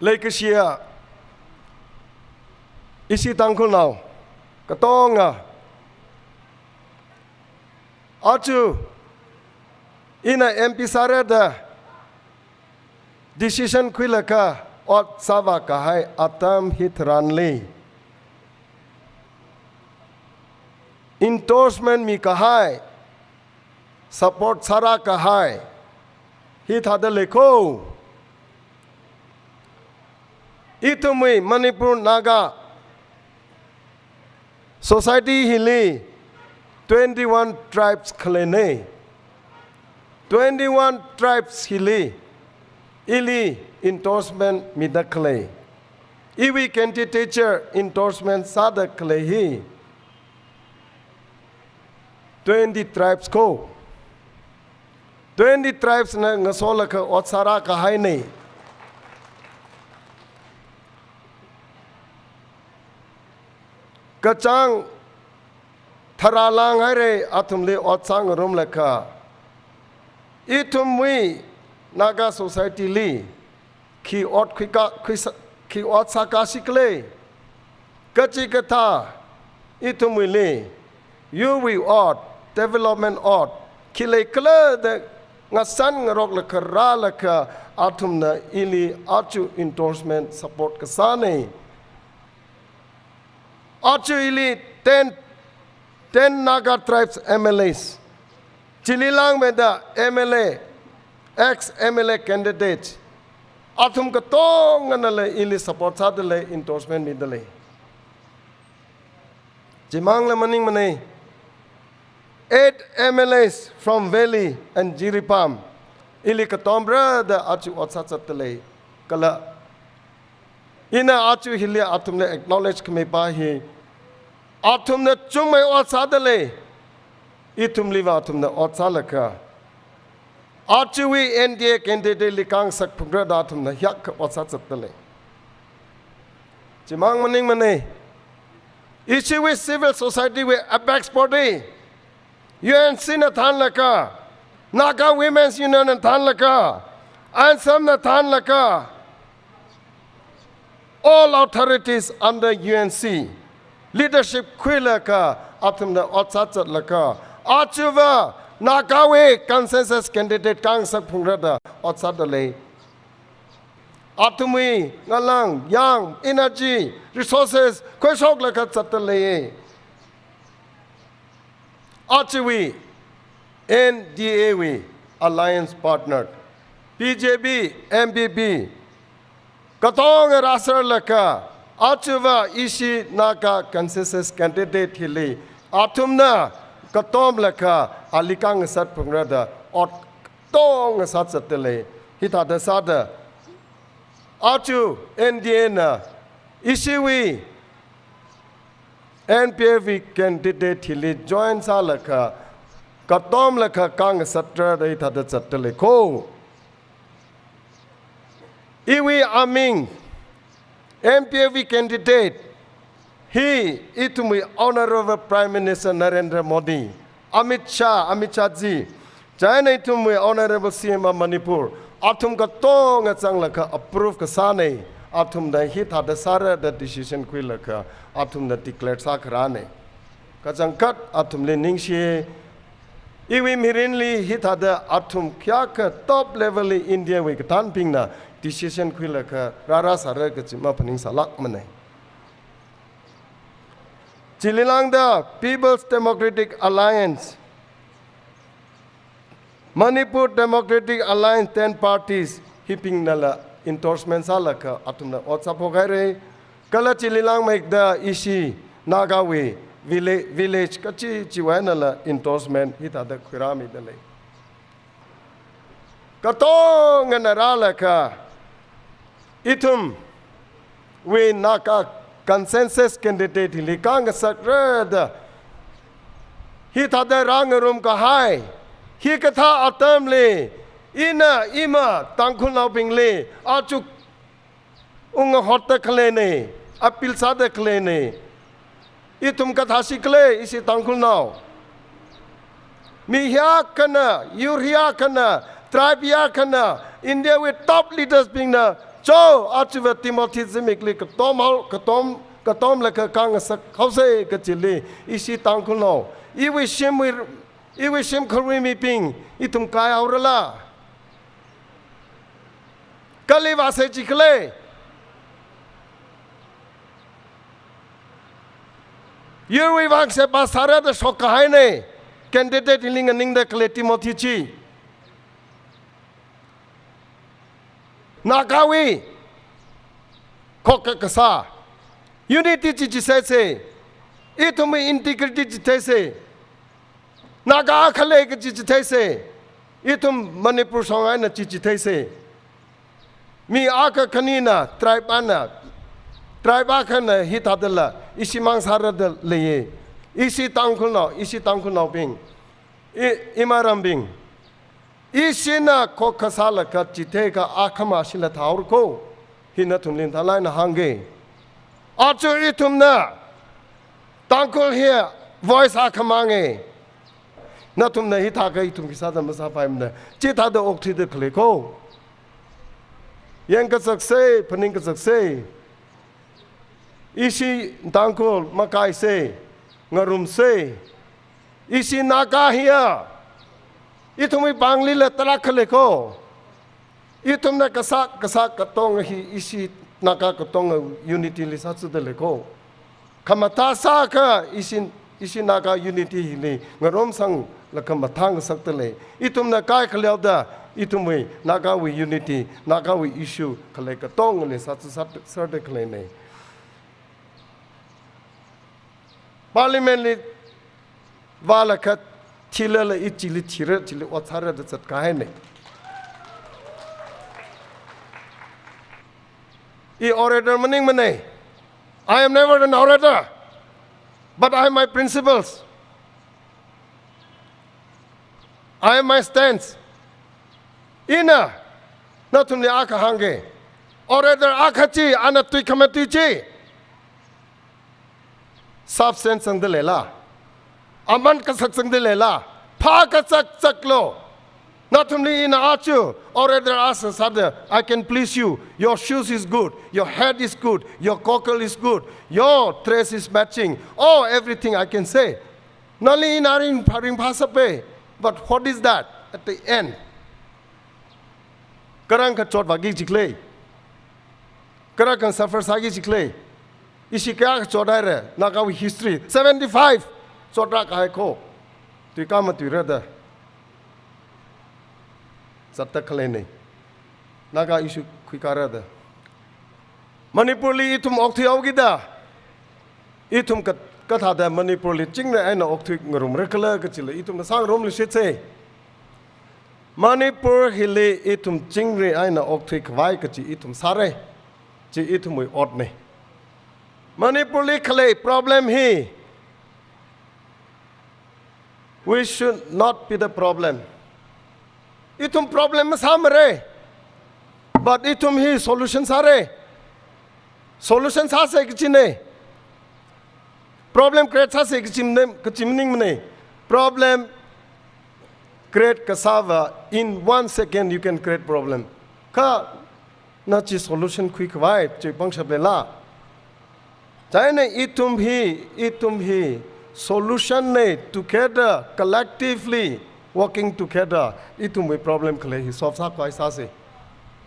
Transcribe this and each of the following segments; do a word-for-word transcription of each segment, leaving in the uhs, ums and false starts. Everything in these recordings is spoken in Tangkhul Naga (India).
Leikashiya ishi Tangkhulnao katonga, aja ina M P sāra da decision khuilaga ot sāvā kahai atam hitharanli, endorsement mi kahai, support sāra kahai hithāda lei kho. Ithumwui Manipur Naga Society hili twenty-one tribes khaleina. Twenty-one tribes hili ili endorsement mida khalei, iwui candidature endorsement sāda khalei hi twenty tribes kho. Twenty tribes na ngasolaga ot sāra kahaina. Kachāng tharā lānghaira athumli ot sāngarumlaga, ithumwui Naga society li khi ot khuika, khuisa, khi ot sākashi khala, kachikathā ithumwuili, yurwui ot, development ot khi leikhala da ngasān ngaroklaga rālaga athumna ili aja endorsement support kasāna. Aja ili ten, ten Naga tribes M L As, chili langmeida M L A, ex M L A candidate, athum katonganala ili support sāda lei, endorsement mida lei. Chimangla maningmana, eight M L As from Valley and Jiribam, ili katomra da aja ot sāzatda lei. Kala ina aja hili athumli acknowledge khamipā hi, athumna chungmei ot sāda lei. Ithumliva athumna ot sālaga, ajawui N D A candidate li kangasak phungra da athumna hiyākha ot sāzatda lei. Chimang maningmana, ishiwui civil society wui apex body, U N C na thānlaga, Naga Women's Union na thānlaga, ANSAM na thānlaga, all authorities under U N C leadership khuilaga athumna ot sāzatlaga, ajava Nagawui consensus candidate kangasak phungra da ot sāda lei. Athumwui ngalang, yāng, energy, resources khuishoklaga zatda lei. Ajawui N D A wui alliance partner, B J P, N P P, katonga rāserlaga, ajava ishi Naga consensus candidate hili athumna katomlaga ali kangasat phungra da ot katonga sāzatda lei. Hithāda sāda, aja N D A na ishiwui N P F wui candidate hili join sālaga, katomlaga kangasatra da hithāda zatda lei kho. Iwui aming, N P F wui candidate hi ithumwui Honorable Prime Minister Narendra Modi, Amit Shah, Amit Shah ji, chieina ithumwui Honorable C M of Manipur, athum katonga zanglaga approve kasāna. Athumna hithāda sāra da decision khuilaga athumna declare sākharāna. Kachangkhat athumli ningshi. Iwui mirinli hithāda athum kayākha top level li India wui kathānbingna decision khuilaga rārāsāra kachi maphaningsālākmana. Chili lāngda People's Democratic Alliance, Manipur Democratic Alliance, ten parties hibingnala endorsement sālaga athumna ot sāphok haira. Kala chili lāngmeida ishi Nagawui villa-, village kachi chiwui einala endorsement hithāda khuirāmida lei. Katongana rālaga ithumwui Naga consensus candidate hili kangasatra da hithāda rāngarum kahai, hikathā atamli ina ima Tangkhulnaobingli aja ungahotda khaleina, appeal sāda khaleina. Ithum kathāshi khala, ishi Tangkhulnao? Mi hiyākhana, yur hiyākhana, tribe hiyākhana, India wui top leaders bingna Cho, achiva Timothy zimikli katom hao, katom, katomlaga kangasak haosa kachili, ishi Tangkhulnao, iwui shimwui, iwui shimkhurwui mibing, ithum kai haorala? Kali vāsa jikhala? Yurwui vangse pa sāra da shokkahaina, candidate hili nganingda khalei Timothy chi. Nagawui khokkha kasā, unity chi chitheisa, ithumwui integrity chitheisa, Naga akha lei kaji chitheisa, ithum Manipur shong eina chi chitheisa. Mi akha khanina, tribe ana, tribe akhana hithādala, ishimang sāra da leiya. Ishi Tangkhulnao, ishi Tangkhulnaobing, i, imarambing, ishina khokkha sālaga chitheikha akhama shila thaora ko, hi nathumli thalai eina hāngga. Aja ithumna Tangkhul hi voice akha manga. Nathumna hithākha ithum khisāda masāpaimana. Chithāda okthuida khalei ko. Yangkazaksa, phaningkazaksa. Ishi Tangkhul makaisa, ngarumsa. Ishi Naga hiya ithumwui panglila tarākha lei ko. Ithumna kasā, kasā katonga hi ishi Naga katonga unity li sāthuda lei ko. Khamathā sākha ishi, ishi Naga unity hili ngarumsanglaga mathāngasakta lei. Ithumna kaikhaleoda ithumwui Nagawui unity, Nagawui issue khalei katongali sāthu sā, sāda khaleina. Parliament li vālaga thilala i chili thira, chili ot sāra da zatkahaina. I orator maningmana. I am never an orator, but I have my principles. I have my stance. Ina nathumli akha hāngga. Orator akha chi, ana tui khamatui chi substance sangda leila? Aman kasak sangda leila? Phākazak zaklu. Nathumli ina aja orator akha sāda, "I can please you. Your shoes is good. Your hat is good. Your goggle is good. Your dress is matching. Oh, everything I can say." Nali ina ringphā, ringphāsapa. But what is that at the end? Kharāng kachot vāki jikhala? Kharāng suffer sāki jikhala? Ishi kayākha chothaira, Nagawui history, seventy-five chotrākahai ko. Tui khamatuira da zatta khaleina. Naga issue khuikara da. Manipur li ithum okthui haokida, ithum ka, kathāda Manipur li chingri eina okthui ngarumra khala kajila ithumna sāngarumluishitsa. Manipur hili ithum chingri eina okthui khavai kaji ithum sāra. Chi ithumwui otna. Manipur li khalei problem hi, we should not be the problem. Ithum problem masāmara. But ithum hi solution sāra. Solution sāsa kajina. Problem create sāsa kaji maningmana. Problem create kasāva, in one second you can create problem. Kha na chi solution khuikhavai chi pangshap leila? Chieina ithum hi, ithum hi solution na, together, collectively working together, ithumwui problem khalei hi solve sākhavai sāsa.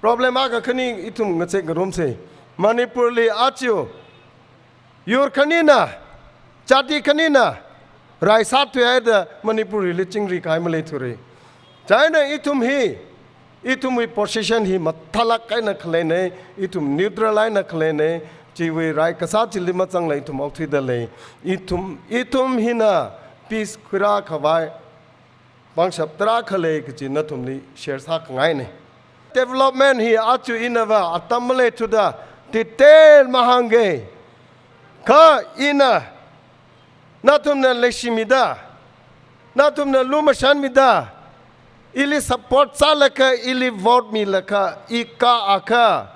Problem akha khani ithum ngazek ngarumsa. Manipur li aja yur khanina, jati khanina rai sāthuihaida Manipur li chingri kahai maleithura. Chieina ithum hi, ithumwui position hi mathālāk eina khaleina, ithum neutral eina khaleina, chiwui rai kasā chili mazangla ithum okthuida lei. Ithum, ithum hina peace khuirā khavai pangshap tarākha lei kaji nathumli share sākhangaina. Development hi aja inava atam maleithuda detail mahāngga. Kha ina nathumna leishimida, nathumna lumashanmida, ili support sālaga, ili vote milaga, i kāakha,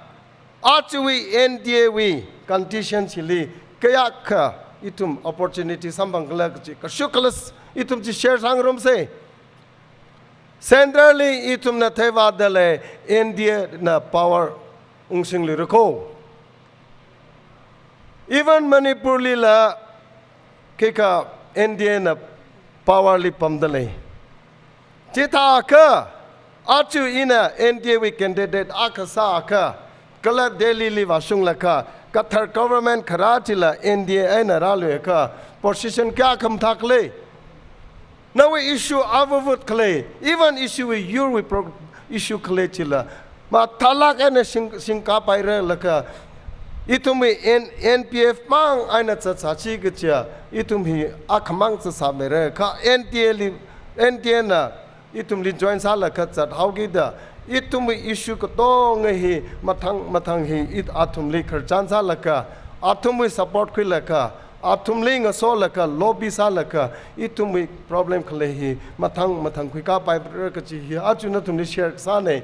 ajawui N D A wui condition chili kayākha ithum opportunity samphang khala kaji kashok khala ithum chi share sāngarumsa. Central li ithumna theivāda lei, N D A na power ungsingluira ko. Even Manipur lila khikha N D A na power li pamda lei. Chithākha, aja ina N D A wui candidate akha sākha, kala Delhi li vāshunglaga, kathar government kharā chila N D A eina rāluiakha, position kayākha mathā khalei. Nawui issue avavut khalei, even issue wui yurwui pro-, issue khalei chila, mathālāk eina sing-, singkapai rālaga, ithumwui N-, N P F mang eina zatsā chi kaja, ithum hi akhamang zatsā mira, kha N D A li, N D A na ithumli join sālaga zathaokida, ithumwui issue katonga hi mathang mathang hi it athumli khararchan sālaga, athumwui support khuilaga, athumli ngasolaga, lobby sālaga, ithumwui problem khalei hi mathang mathang khuikāpaira kaji hi aja nathumli share sānei.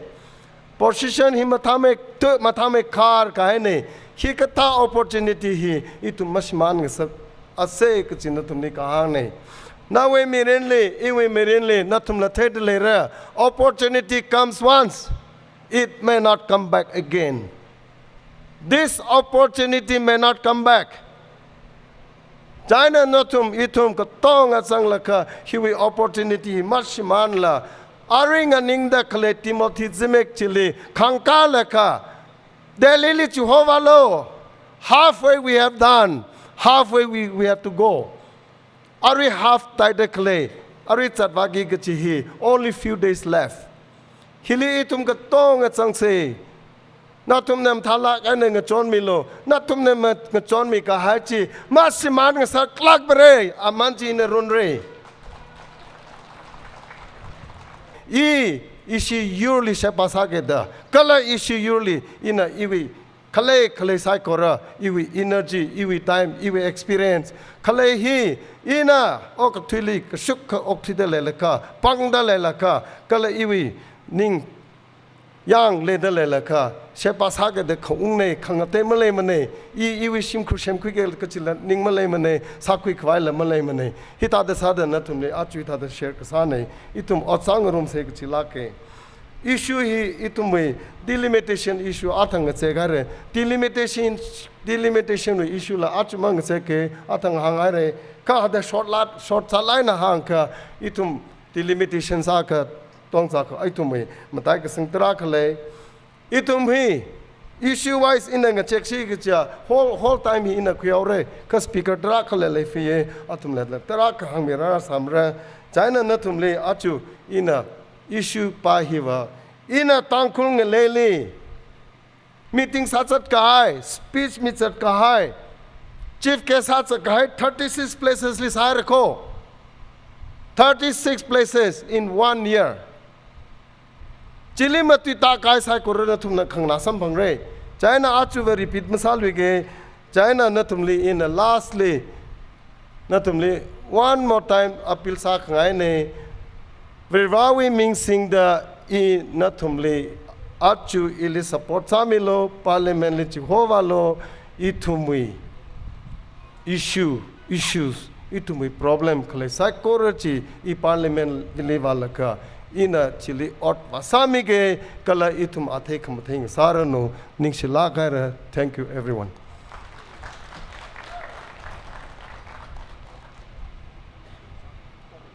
Position hi mathāmei tu, mathāmei khar kahainei. Hikathā opportunity hi ithum mashimān ngasak ase kaji nathumli kahāngnei. Nawui mirinli, iwui mirinli, nathumla theida leira. Opportunity comes once, it may not come back again. This opportunity may not come back. Chieina nathum ithum katonga zanglaga hiwui opportunity mashimānla, arui nganingda khalei Timothy zimiksho chili khangkālaga, Delhi li chihovālu. Halfway we have done, halfway we, we have to go. Arui half tāhaida khalei, arui zatvāki kaji hi, only few days left. Hili ithum katonga zangsei. Nathumna mathālāk eina ngachonmilu. Nathumna ma-, ngachonmi kahai chi mashimān ngasaklākmara, aman chi ina runra. I, ishi yurli sheba sākida, kala ishi yurli ina iwui khalei khalei saikora, iwui energy, iwui time, iwui experience, khalei hi ina okathuili kashuk kha okthuida leilakha, pangda leilakha, kala iwui ningyāng leida leilakha, sheba sākida khaungnei, khangatei maleimanei, i, iwui shimkhur semkhuiki kachila ning maleimanei, sākhui khavaila maleimanei. Hithāda sāda nathumli aja hithāda share kasānei, ithum ot sāngarumsei kachilāka. Issue hi ithumwui delimitation issue athang ngazek haira. Delimitation, delimitation wui issue la aja mang ngazeka, athang hānghaira. Kha hithāda short lāt, short sālāk eina hāngakha, ithum delimitation sākha, tongzakha, ithumwui matai kasing tarākha lei. Ithum hi issue wise ina ngazeksi kaja, whole, whole time hi ina khuihaora, kha speaker tarākhala leifaya, athumla tarākha hāngmira sāmara. Chieina nathumli aja ina issue pa hiva, ina Tangkhul ngaleili meeting sāzat kahai, speech mizat kahai, chief guest sāzat kahai, thirty-six places li sāhaira ko. Thirty-six places in one year. Chili matuitākahai saikora nathumna khanganā samphangra. Chieina ajava repeat masāluika. Chieina nathumli ina lastly, nathumli one more time appeal sākhangainei. Varivarāwui ming singda i nathumli aja ili support sāmilu, parliament li chihovālu, ithumwui issue, issues, ithumwui problem khalei saikora chi i parliament li vālaga, ina chili ot vāsāmika, kala ithum athei khamathei ngasāranu, ningshilāk haira. Thank you, everyone.